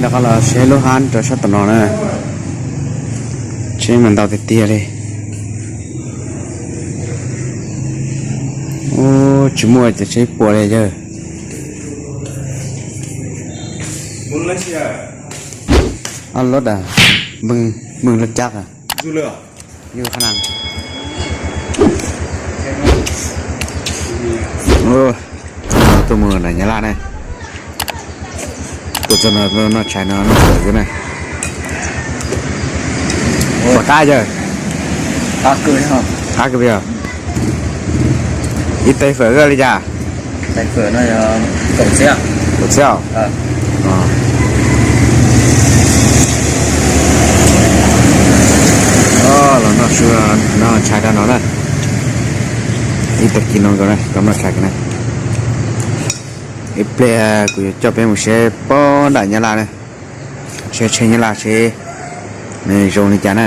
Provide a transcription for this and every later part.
Qhov los seb lub hab rau sab tom no na, tsheb mas ntau tiag tiag li. Ub, tsis muaj cov tsheb puas li yawg. Ob lub da, npej lub cab. Yus qhov na, tuaj mus nram Nyab Laj ne, tuaj txog no noj tshais no noj fawm xwb na. Puas qab yawg? Qab kawg li os. Ib tais fawm li cas? Kaum txhiab. Los noj su, noj tshais rau no na. Ib tag kis no nkaus na, tau noj tshais na. Ib pliag kuv yuav coj peb mus saib puag nram Nyab Laj na, saib tsheb Nyab Laj seb nws zoo li cas na.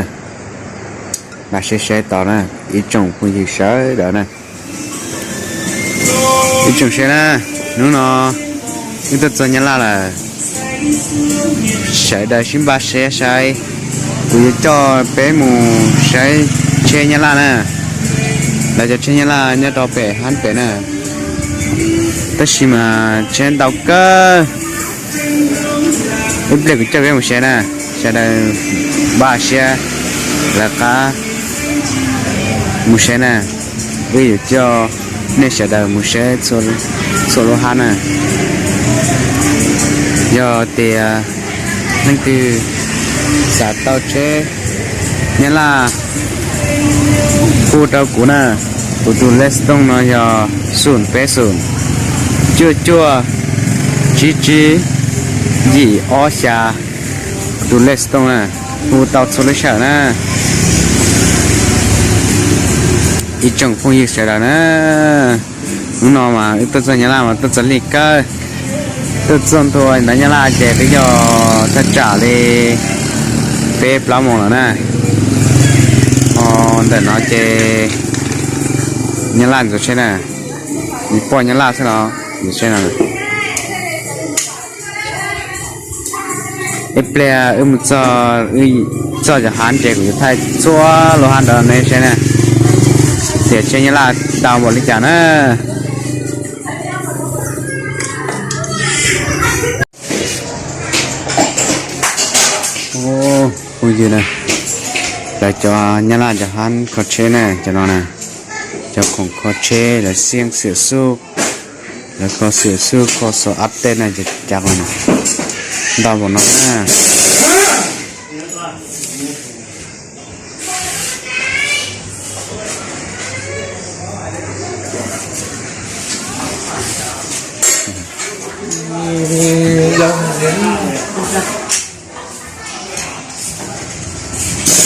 Lam saib saib tau na, ib tsoom phooj ywg sawv daws na. Ib tsoom saib na, hnub no wb tuaj txog Nyab Laj lawm, sawv daws sib npaj siab saib. Kuv yuav coj peb mus saib tsheb Nyab Laj na. Lawv cov tsheb Nyab Laj nyob rau pem hab pem na, tab sis mas tsheb ntau kawg. Ib pliag kuv coj peb mus saib na, sawv daws npaj siab lawv qab mus saib na. Wb yuav coj nej sawv daws mus saib txhua lub hab na. Yog tias leej twg xav tau tsheb Nyab Laj, hu rau kuv na. Kuv tus lej xov tooj no yog xoom peb xoom, cuaj cuaj, tsib tsib, yim ob xya. Kuv tus lej xov tooj na, hu tau txhua lub sij hawm na. Ib tsoom phooj ywg sawv daws na, hnub no mas wb tuaj txog Nyab Laj mas tuaj txog lig kawg. Tuaj txog ntua ntawm Nyab Laj ces twb yog thaj tsam li peb plaub moos lawm na. Ho ntawm no ces Nyab Laj ntxuav tsheb na, nws poj Nyab Laj xwb no, ntxuav tsheb no. Ib pliag wb mus txog, txog cov hab ces kuv yuav thaij txhua lub hab rau nej saib na, tias tsheb Nyab Laj ntau npaum li cas na. Phooj ywg na, lawv cov Nyab Laj cov hab kho tsheb na, cov no na, cov khoom kho tsheb lawv xiab xwm xuj, lawv kho xwm xuj kho xov ab tej na, cov cav no ntau npaum no na.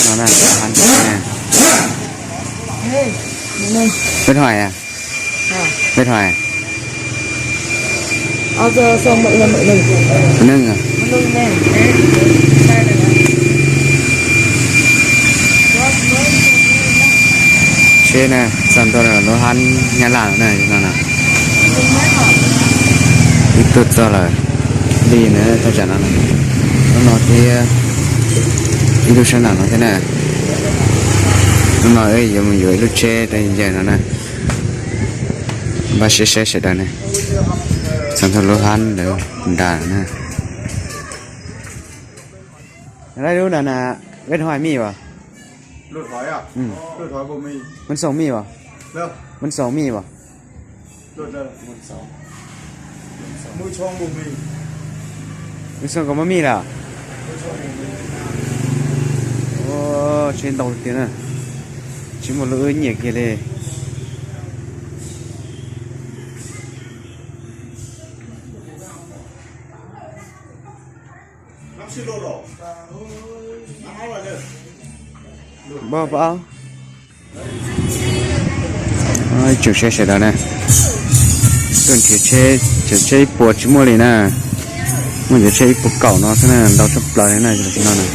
No na, hab tsheb na. Mệt hoài à? Mệt hoài à? Neeg à? Tsheb na, txog ntua lub hab Nyab Laj na, no na. Wb tuaj txog lawm li na, thaj tsam no, lub no thiab ib lub sab nram no thiab na. Lub no wb yuav mus yuav ib lub tsheb rau yawg no na. Npaj siab saib sawv daws ne, txog ntua lub hab ntawd nrad na. Lub na, mệt hoài mì à? Mệt hoài à? Mệt xoom mì à? Mệt xoom mì à? Mệt xoom kom mab mì lawm. Tsheb ntau tiag na, tsis muaj lub wb nyiam kiag li. Pab pab, ib tsoom saib sawv daws na, tuaj nrhiav tsheb, cov tsheb ib puas tsis muaj li na. Muaj cov tsheb ib puas kaum no xwb na, ntau tshaj plaws li na, cov no na.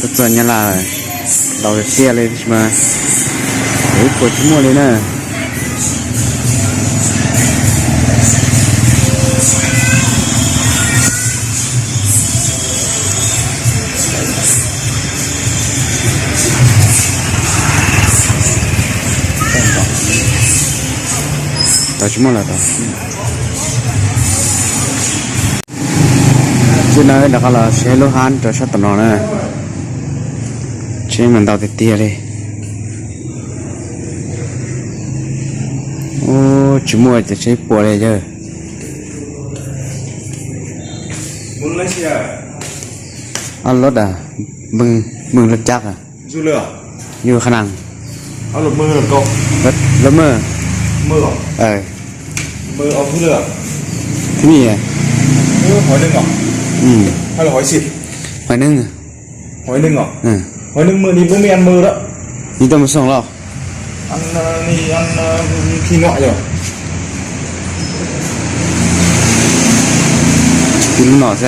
Tuaj txog Nyab Laj ntau tiag li mas, cov ib puas tsis muaj li na. Tsis muaj lawm. Txij no rov qab los saib lub hab rau sab tom no na. Tsheb mas ntau tiag tiag li. Ub, tsis muaj cov tsheb puas li yawg. Ab, lub da, npwg lub cab, yug qha nas, lub maj, thib ib, haiv neeg, yus tuaj mus xoo los. Lub no xwb.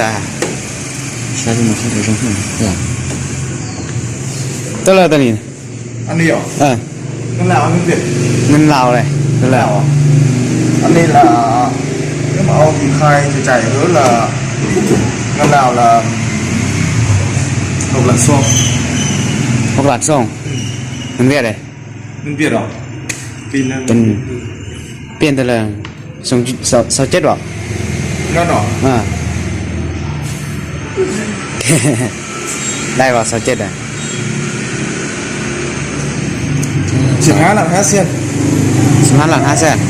Tawm lawm tas ni. Neeg Laus li. Hauv Lam Xoo, Viaj, Piaj ntawd lawm, xaus ceb los. Dai vas xaus ceb a. Xaus hab lam hab xwb.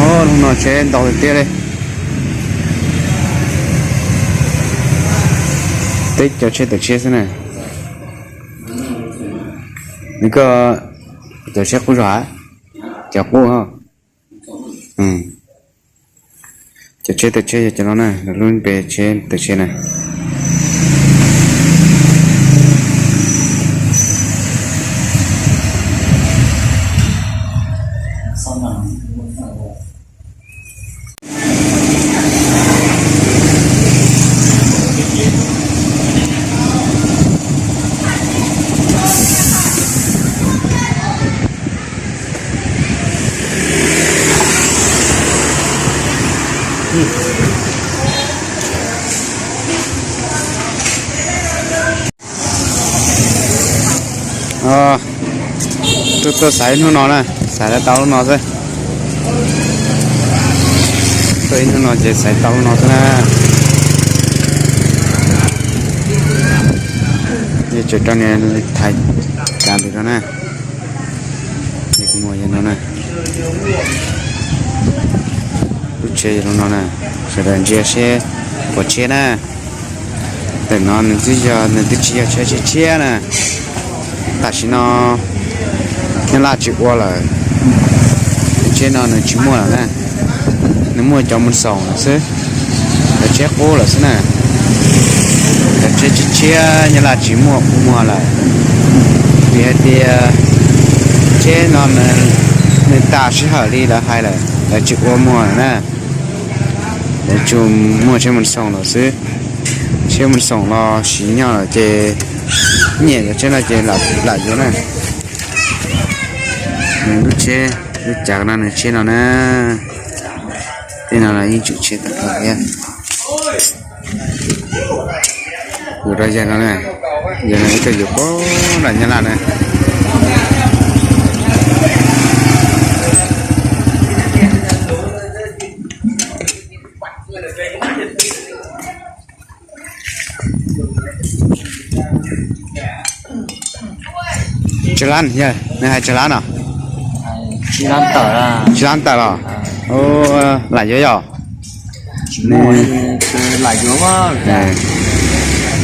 Hnub no tsheb ntau tiag tiag li. Teb cov tsheb tawm tshiab xwb na. Nws koj, cov tsheb qub zog, cov qub. Cov tsheb tawm tshiab yog cov no na, lub npe tsheb tawm tshiab na. Tuaj, tuaj xaiv hnub no na, xaiv tau lub no xwb. Tuaj ib hnub no ces xaiv tau lub no xwb na. Ces tseem rau niag thaiv kav ntawm no na. Ces kuv mus yog no na. Lub tsheb yog lub no na. Sawv daws ntsia seb puas tshiab na. Ntawm no nws twb yog, nws twb tsis yog tsheb tshiab tshiab na. Tam sim no Nyab Laj tsis ua lawm, tsheb no nws tsis muaj lawm na. Nws muaj cov mus xoom lawm xwb, cov tsheb qub lawm xwb na. Cov tsheb tshiab tshiab Nyab Laj tsis muaj ua muag lawm, vim hais tias tsheb no nws tas sij hawm li lawv hais lawm, lawv tsis ua muag lawm na. Lawv tsuas muaj tsheb mus xoom lawm xwb. Tsheb mus xoom los siv nyob lawm ces nyiam cov tsheb no ces lam yuav na. Nws lub tsheb, lub cav no nws tsheb no na. Tej no los yeej tseem tshiab tag nrho thiab. Yuav rau yawg no na, yawg no ib tug yuav puag nram Nyab Laj na. Tsw Lab, yog nws hais Tsw Lab no? Tsw Lab tawm los? Lam yuav yog?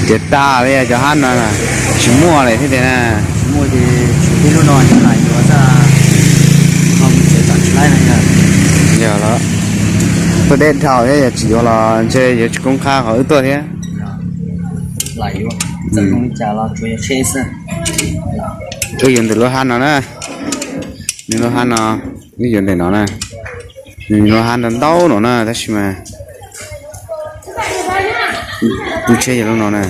Ces tag li cov hab no tsis muaj li thiab tiag na. Yog los, tuaj deb dhau thiab, yog tsis yuav los ntshe yuav tsis koob qab qhov wb tuaj thiab. Wb yuav ntawm lub hab no na. Nws lub hab no, wb yuav ntawm no na. Nws lub hab ntau ntau no na, tab sis mas lub tsheb yog lub no na.